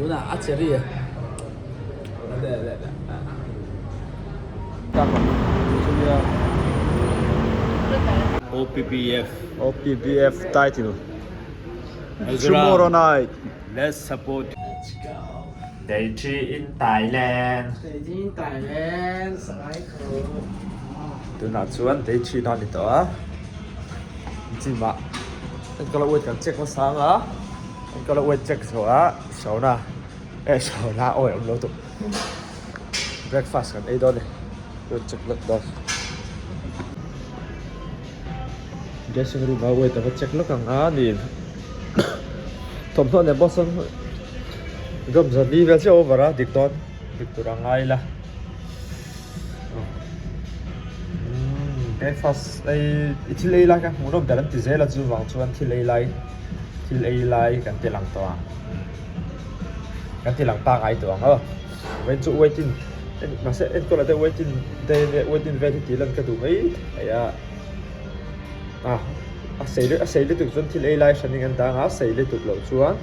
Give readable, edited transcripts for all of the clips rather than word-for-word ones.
Tunah a cherry a. OPBF. OPBF title. Tomorrow night. Let's support. Day 3 in Thailand. Day 3 in Thailand. Cycle. Tunah chuan day 3 na ni tawh a. Gym ah enkawl a weight kan check nasa ang a. Enkawl a weight check zawh a sauna eh sauna awi awm lo tawh. Breakfast kan ei dawn a ni. Weight check lawk dawn. Dressing room ah weight ava check lawk ang a ni thawmhnaw nen pawh sawn gram zali vel chiah over a dik dawn dik tur a ngai la breakfast ei i thil ei lai kha hmuh nawm ber an ti zel a chuvang chuan thil ei lai thil ei lai kan ti lang tawh ang kan ti lang pangai tawh ang aw vawiin chu waiting mahse enkawl ah te waiting day waiting vel hi tih lan ka duh mai thei a. Ah a sei a sei lutuk chuan thil ei lai hran in kan dang a a sei lutuk loh chuan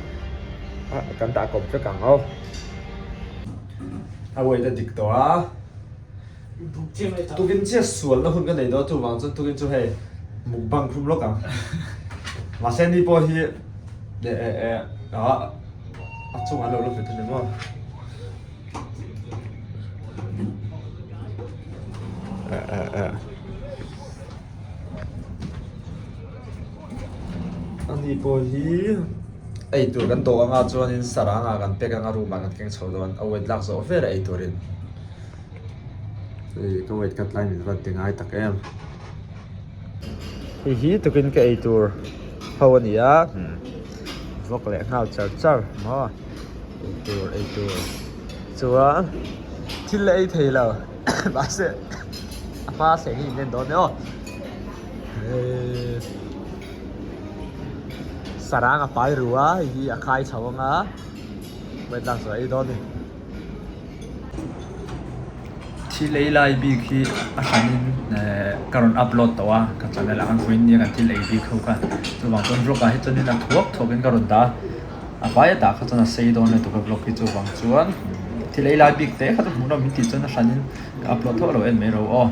ah kan dah kawp vek ang aw. A weight a dik tawh a tukin chiah sualna hun ka nei dawn chuvang chuan tukin chu hei mukbang khum lawk ang mahse ni pawh hi eh eh eh ah a chungah lo la hmet a ni maw. Ani pawh hi eitur kan dawh anga chuanin saranga kan pack anga room ah kan keng chho dawn a weight lak zawh vel a eiturin hei ka weight cut lai min van ti ngai tak em hei hi tukin ka eitur ho a ni a vawk leh nghal char char maw. Eitur eitur chuan thil a ei thei lo mahse a hma thleng hi in en dawn nia aw sarang a pai ru a hei hi a khai chho ang a weight lak zawh a ei dawn a ni. Thil ei lai bik hi a hranin ehh ka rawn upload tawh a ka channel ah khan vawiin nia kan thil ei bik ho kha chuvang chuan vlog ah hi chuanin a thuak thuakin ka rawn dah a a vai a dah kha chuan a sei dawn lutuk a vlog hi chuvang chuan thil ei lai bik te kha chu hmuhnawm min tih chuan a hranin ka upload tho lo en mai ro aw.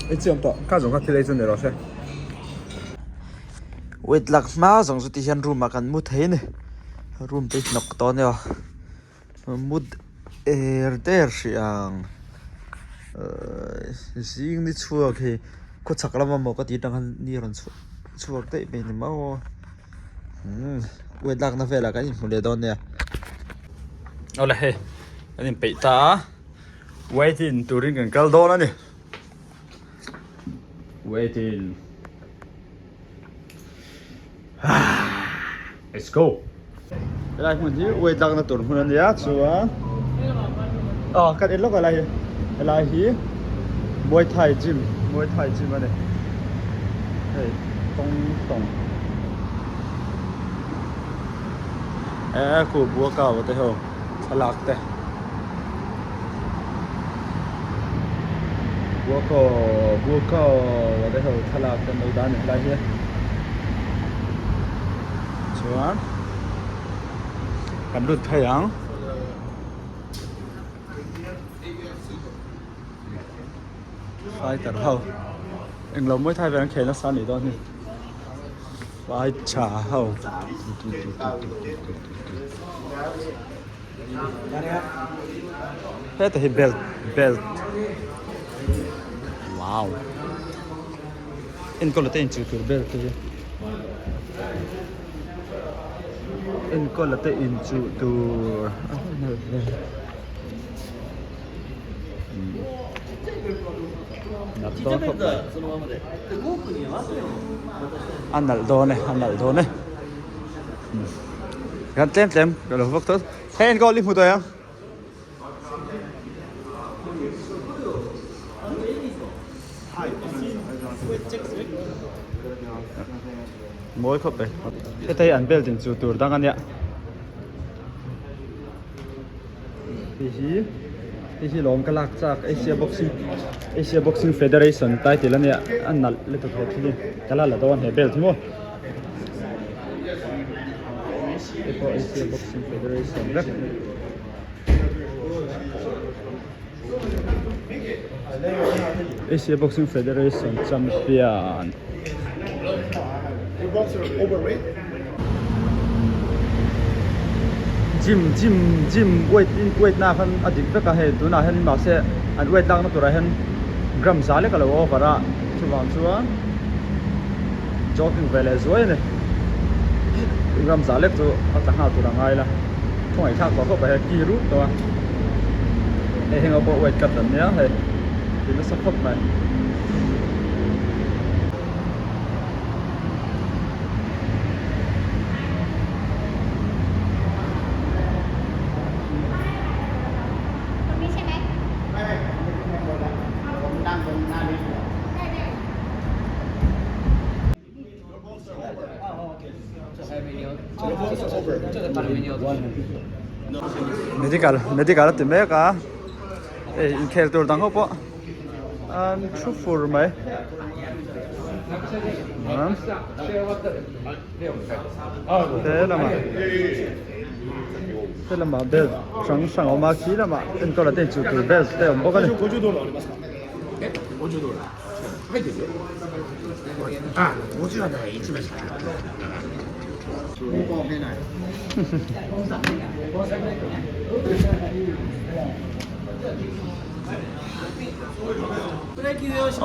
Ei chiang tawh ka zawng kha thil ei chu ni rawh se. Weight lak hma zawng chu ti hian room ah kan mu thei a ni room te hi hnawk tawh a nia. Mut er der hrih ang zing ni chhuak hi khawchhak lama maw ka tih atang khan ni rawn chhuak daih mai ni maw umm weight lakna velah kan inhmu leh dawn nia. Awle hei kan inpeih ta a weight in turin kan kal dawn a ni weight in Let's go. Helai hmun hi weight lakna tur hmun a nia chuan aw kan en lawk a helai hi helai hi Muay Thai gym Muay Thai gym a ni hei tawng tawng eh khu bua kau te ho thlalak te bua kaw bua kaw te ho thlalak te an lo dah a ni helai hi. Chuan kan lut phei ang. Fighter ho englo mawi thai vel an khel nasa anih dawn hi fight tha ho heta hi belt belt wow. Enkawl te inchuh tur bel te hi enkawl te inchuh tur nalh dawn khawp mai a nalh dawn e a nalh dawn e kan tlem tlem ka lo vak tawh hei enkawl i hmu tawh em. Mawi khawp e. Heta hi an belt in chu tur dang a nia. Hei hi hei hi lawm ka lak chak Asia boxing Asia boxing federation title a nia a nalh lutuk he thil hi ka la la dawn he belt hi maw. Hei pawh Asia boxing federation vek. Asia Boxing Federation champion Gym gym gym weight in weight na khan a dik vek a hei tunah hian mahse an weight lakna turah hian gram za lek a lo over a chuvang chuan jogging ve leh zuai a ni gram za lek chu a tla nghal tur a ngai la thawngaihthlak tawh khawp a hei ki rup tawh a hei heng ho pawh weight cut an nia hei ti nasa khawp mai. Medical medical a ti mek a hei inkhel tur dang ho pawh an thu fur mai he lamah he lamah belt hrang hrang a awm a khi lamah enkawl a te inchuh tur belt te a awm bawk a ni.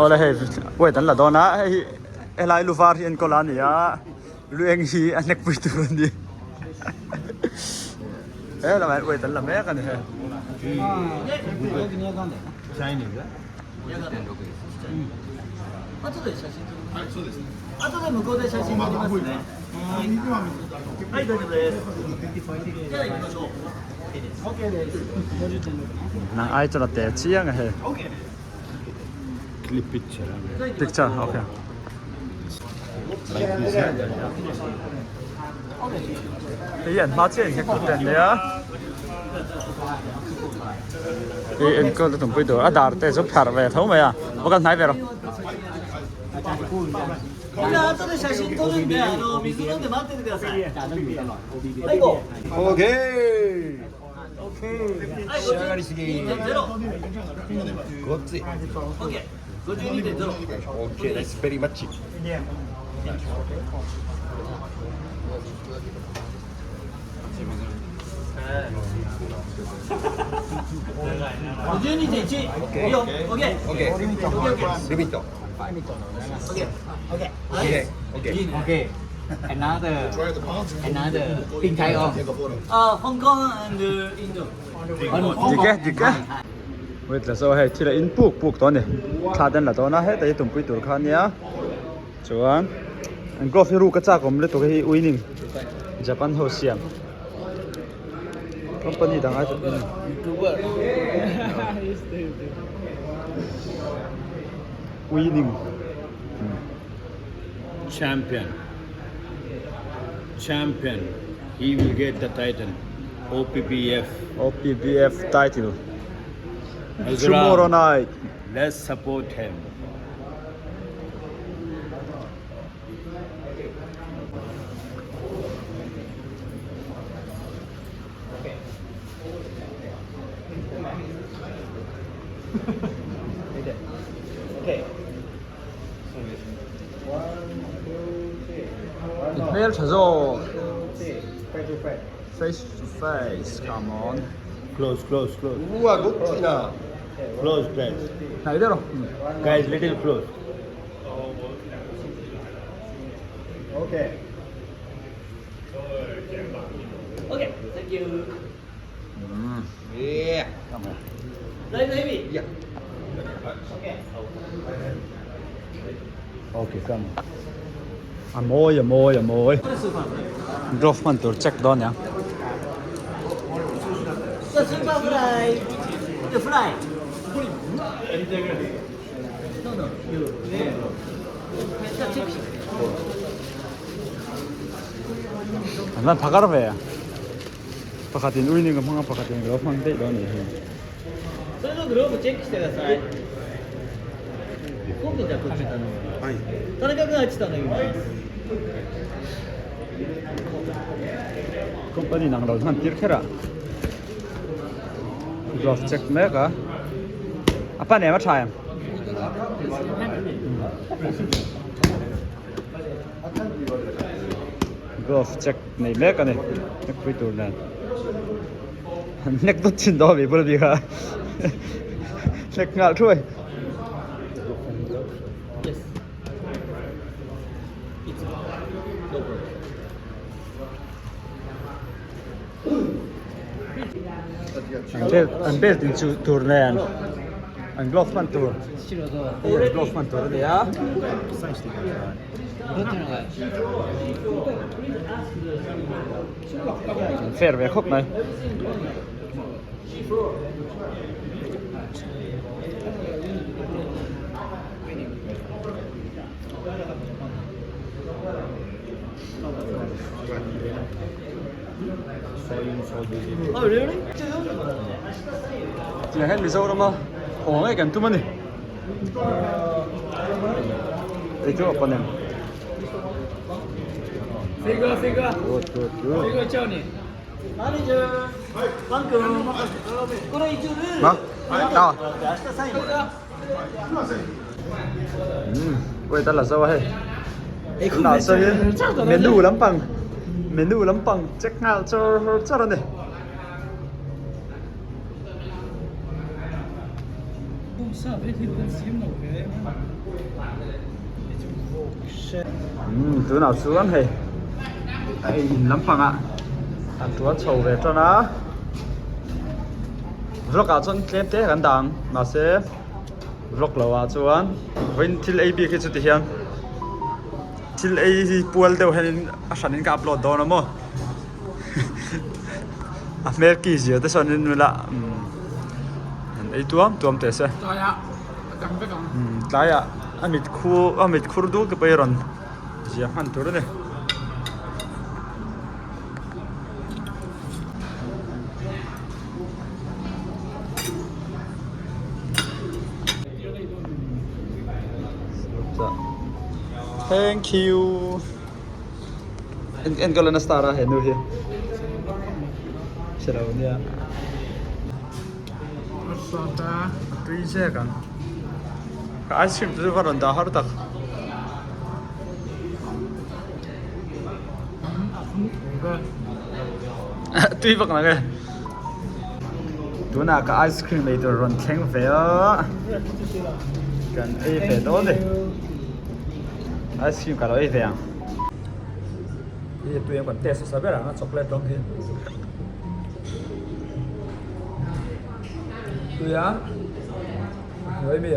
Awle hei weight an la dawn a hei hi helai lu var hi enkawl a ni a lu eng hi a hnek pui tur a ni he lamah hian weight an la mek a ni hei. Nang ai chuan a te chiang a hei. Picture okay. Hei hi an hma chiah in hek tur te an nia. Hei enkawl te tumpui tur a dar te chu pharh ve tho mai a va kal hnai ve rawh. Dik e, dik e. Wait la zo hei thil a in puk puk tawh a ni. Thla te an la dawn a, heta hi tumpui tur kha a nia. Chuan an glove hi ruk a chak awm lutuk hi winning Japan ho siam company dang ai chuan winning Champion Champion he will get the title OPBF OPBF title tomorrow night Let's support him. I hmel tha zawk face to face come on Close close close. Close guys. Hnai deuh rawh. Guys little close. Okay come. A mawi a mawi a mawi. Glove hman tur check dawn nia. An van phakar ve a. Pakhatin uining a hmang a pakhatin glove hmang daih dawn a nih hi. Company nang lo hman tir kher a glove check mek a a pan em a tha em glove check nei mek a ni nek pui tur nen nek dawt chin dawn a mi bula bik a nek nghal thuai. An belt an belt in chuh tur nen an glove hman tur hei an glove hman tur a ni a. An fair ve khawp mai. Tiang hian Mizorama haw ngei kan tum a ni. Ei chu a pawn em? Good, good, good. Ma, tao. Wait a la zo a hei. Tunah chuanin menu lampang menu lampang check nghal char char a ni. Tunah chuan hei a ei in lampangah an tuan chho ve tan a. Vlog ah chuan tlem te kan dah ang mahse vlog lo ah chuan vawiin thil ei bik hi chuti hian thil ei hi pual deuh hianin a hranin ka upload dawn a maw a hmel ki zia te sawn in ila an ei tuam tuam teh se tlaiah a mit khu a mit khur dul te pawh hi rawn zia hman tur a ni. Thank you. En en ka lana star a he nu hi. Hre lo nia. A tui zek ang. Ka ice cream te chu va rawn dah har tak. Tui vak nang e. Tunah ka ice cream ei tur rawn thleng ve a, kan ei ve dawn a ni. Ice cream ka lo ei ve ang. Hei tui ang kan test nasa ber ang a chocolate rawng hi. Tui a, hnuai mi.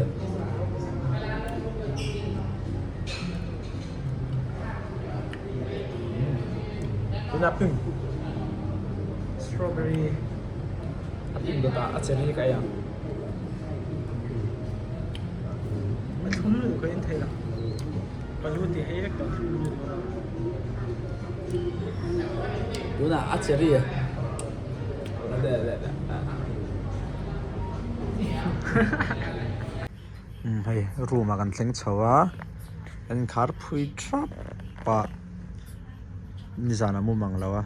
Tuna pink strawberry a pink dawt ah a cherry ka ei ang. A thlum luh ka en thei lo. Ka lu ti hei vek tawh thlum luh ka lo. Tunah a cherry a. Hei room ah kan thleng chho a kan inkhar phui thap a nizan a mu mang lo a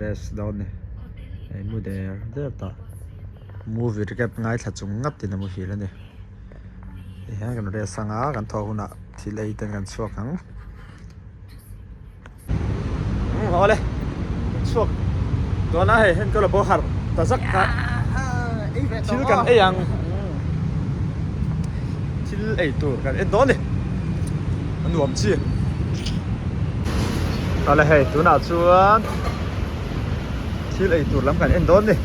rest dawn a ni hei mu der der tah movie recap ngaithla chung ngat in a muhil a ni tihian kan rest ang a kan thawh hunah thil ei ten kan chhuak ang. Awle chhuak dawn a hei enkawl a bo harh ta zak kha thil kan ei ang thil ei tur kan en dawn a ni a nuam chi awle hei tunah chuan thil ei tur lam kan en dawn a ni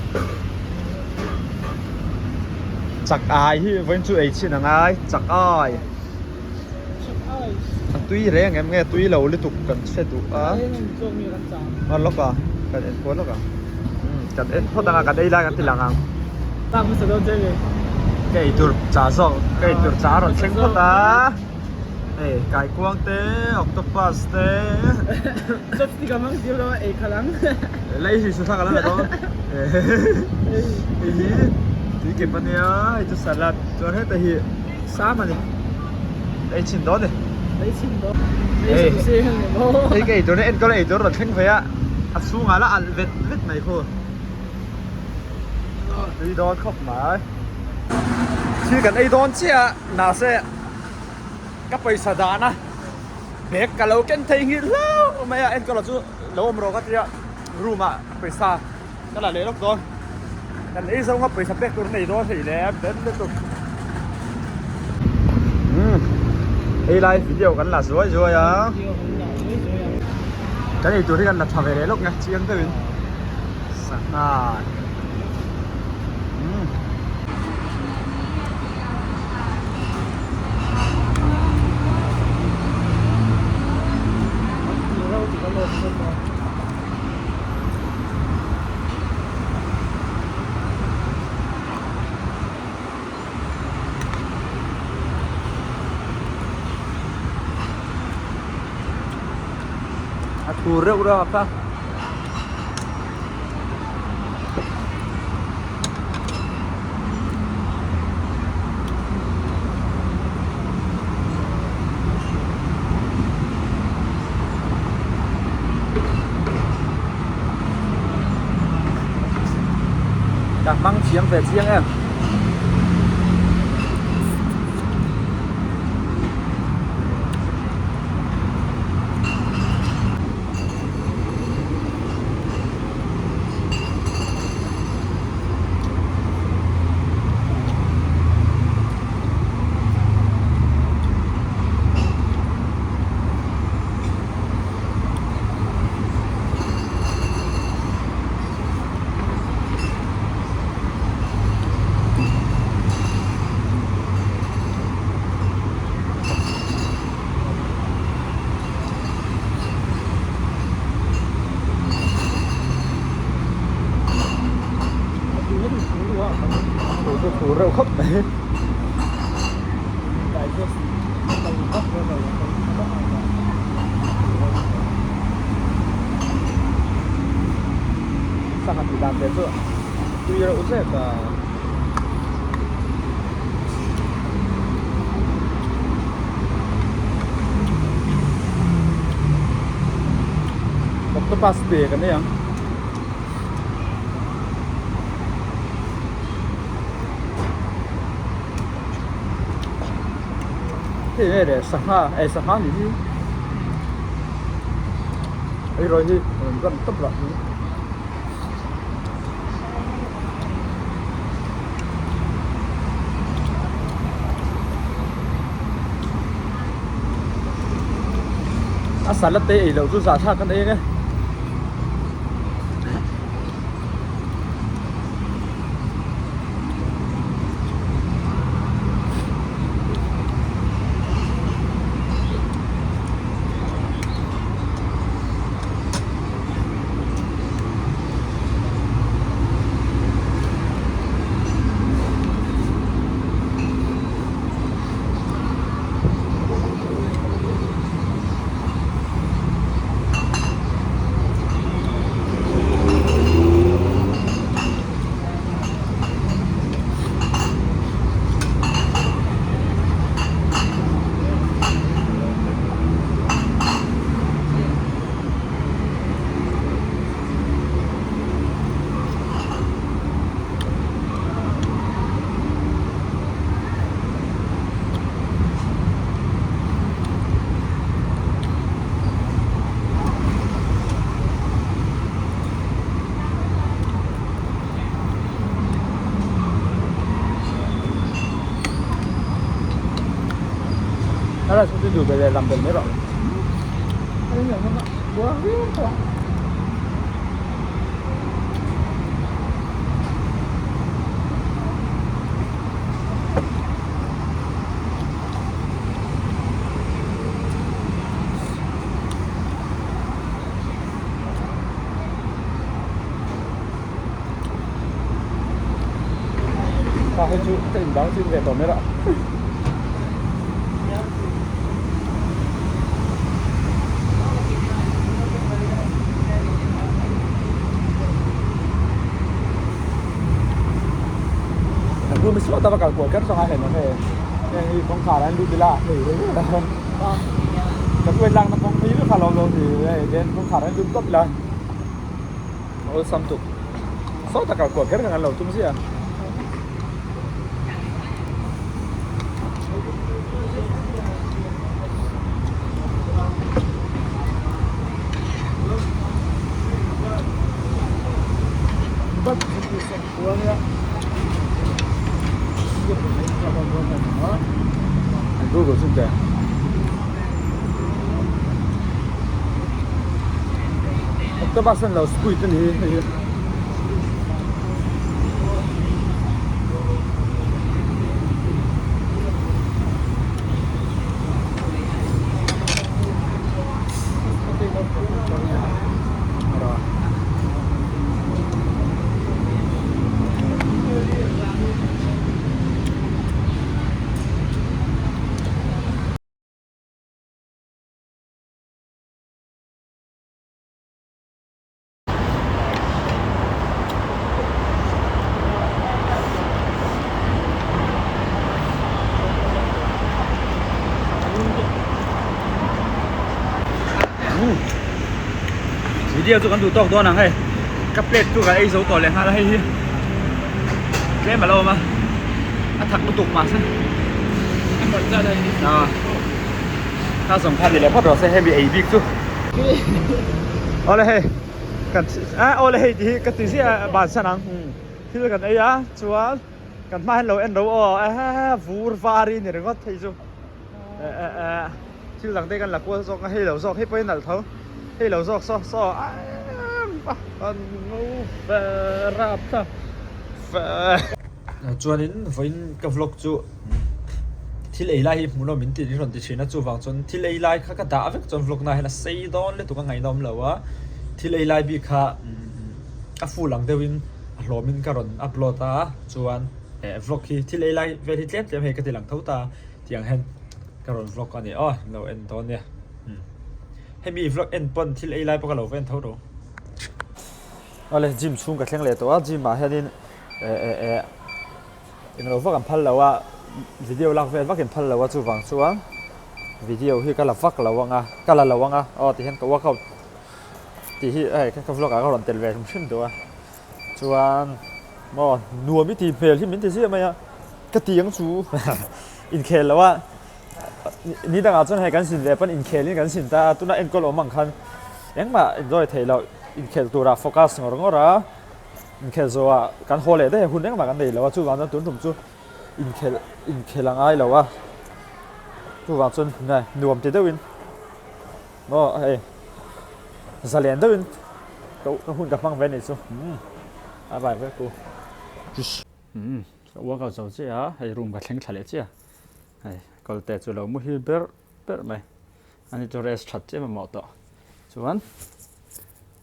chak ai hi vawiin chu ei chhin a ngai chak ai. A tui reng em nge tui lo lutuk kan hre duh a a lawk a kan en pawh lawk ang kan en phawt ang a kan ei lai kan ti lang ang ka ei tur chah zawk ka ei tur chah a rawn thleng phawt a hei kaikuang te octopus te la ei hri thlak a la la dawn hei hi tui kep ania hei chu salad chuan heta hi. Sam a ni. Ei chhin dawn ni. Ei chhin dawn. Ei chhin si heng ni maw. Ei ka ei tur enkawl ei tur rawn thleng ve a. A chhungah la alh vet vet mai khu. Tui dawn khawp mai. Thil kan ei dawn chiah a mahse ka pawisa dan a bag ka lo ken thei nghilh hlauh mai a enkawl chu lo awm rawh ka tia room ah pawisa Ka la leh lawk dawn. Kan ei zawnga pawisa pek tur nei dawn hei le ben lutuk. Umm hei lai video kan la zuai zuai a. Kan ei tur hi kan la tha ve leh lawk nge chiang deuhin. Sangha. Umm. A thur reuh reuh a kha. Ka hmang thiam ve chiang em. Reuh khawp mai. Sangha tih dan te chu tui reuh zet a. Octopus te kan nei ang. Hei nge le sangha eh sangha ni hi hei rawih hi rawn run tawp lah hi. Salad te ei loh chu zahthlak kan ei ang e. Kha hei chu ka in dang chin ve tawh mai rah. Kan room hi saw ta va kal kual kher changa hen hei heng hi kawngkhar ah hian lut ila hei hei kan uai lakna kawng phei vek kha lo lo ni hei then kawngkhar ah hian lut tawp ila awlsam tuk saw ta kal kual kher kha kan lo tum ziah a. Octopus an lo squid a ni hi hei hi. Video chu kan duh tawk dawn ang hei ka plate chu ka ei zo tawh leh nghal a hei hi tlem a lo awm a a thak lutuk mahse a zawng kha ni leh phawt rawh se hemi ei bik chu awle hei kan a awle hei tih hi ka ti ziah a bansan ang thil kan ei a chuan kan hma hian lo en ro aw a vur var hi ni ringawt hei chu thil dang te kan la kual zawk a hei lo zawk hei pawh hi nalh tho hei lo zawk saw saw an ngo ve rap ta ve chuanin vawiin ka vlog chu thil ei lai hi hmuhnawm min tih rawn ti thin a chuvang chuan thil ei lai kha ka dah vek chuan vlog na hian a sei dawn lutuk a ngaihnawm lo a thil ei lai bik kha a full ang deuhin a hlawmin ka rawn upload a chuan eh vlog hi thil ei lai vel hi tlem tlem hei ka ti lang tho ta tiang hian ka rawn vlog a ni aw lo en dawn nia hemi vlog en pawn thil ei lai pawh ka lo va en tho ro. Awle gym chhung ka thleng leh tawh a gym ah hianin eh eh eh englo vak an phal lo a video lak vel vak in phal lo a chuvang chuan video hi ka la vak lo ang a ka la lo ang a aw tihian ka workout tih hi hei ka vlog ah ka rawn tel ve hrim hrim duh a chuan maw nuam i tih hmel hi min ti ziah mai a ka ti ang chu inkhel lo a ni dangah chuan hei kan sin ve pawn inkhel in kan sin ta a tuna enkawl awm ang khan engmah enjoy theih loh inkhel turah focus ngawr ngawr a inkhel zawhah kan haw leh daih a hun engmah kan nei lo a chuvang chuan tun tum chu inkhel inkhel a ngai lo a chuvang chuan nuam ti deuhin. Maw hei zalen deuhin ka hun ka hmang ve anih chu umm a vai vek u. Umm ka workout zo chiah a hei room ka thleng thla leh chiah hei kawlte chu lo muhil ber ber mai ani chu rest that chiah mamawh tawh chuan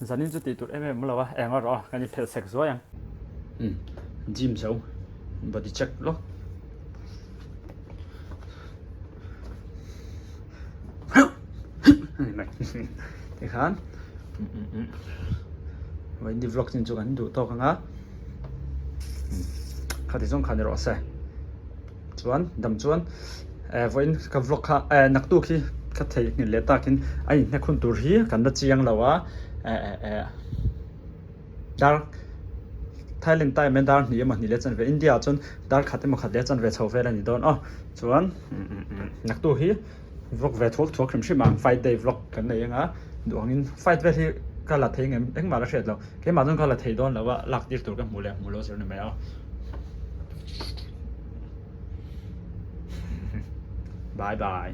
zanin chu tih tur em em awm lo a eng erawh a kan inphelh sek zuai ang umm gym zo body check lawk. Tikhan vawiin ni vlog chin chu kan duh tawk ang a khati zawng khan ni rawh se chuan dam chuan eh vawiin ka vlog kha eh naktuk hi ka theihnghilh leh takin a inhnek hun tur hi kan la chiang lo a eh eh eh. Dar Thailand time hian dar hnih emaw hnih leh chanve India ah chuan dar khat emaw khat leh chanve chho vel a ni dawn aw chuan naktu hi vlog ve thuak thuak hrim hrim ang fight day vlog kan nei anga duh angin fight vel hi ka la thei ngem engmah la hriat loh keimah chuan ka la thei dawn lo a lak tir tur ka hmuh leh hmuh loh zir ni mai aw bye bye.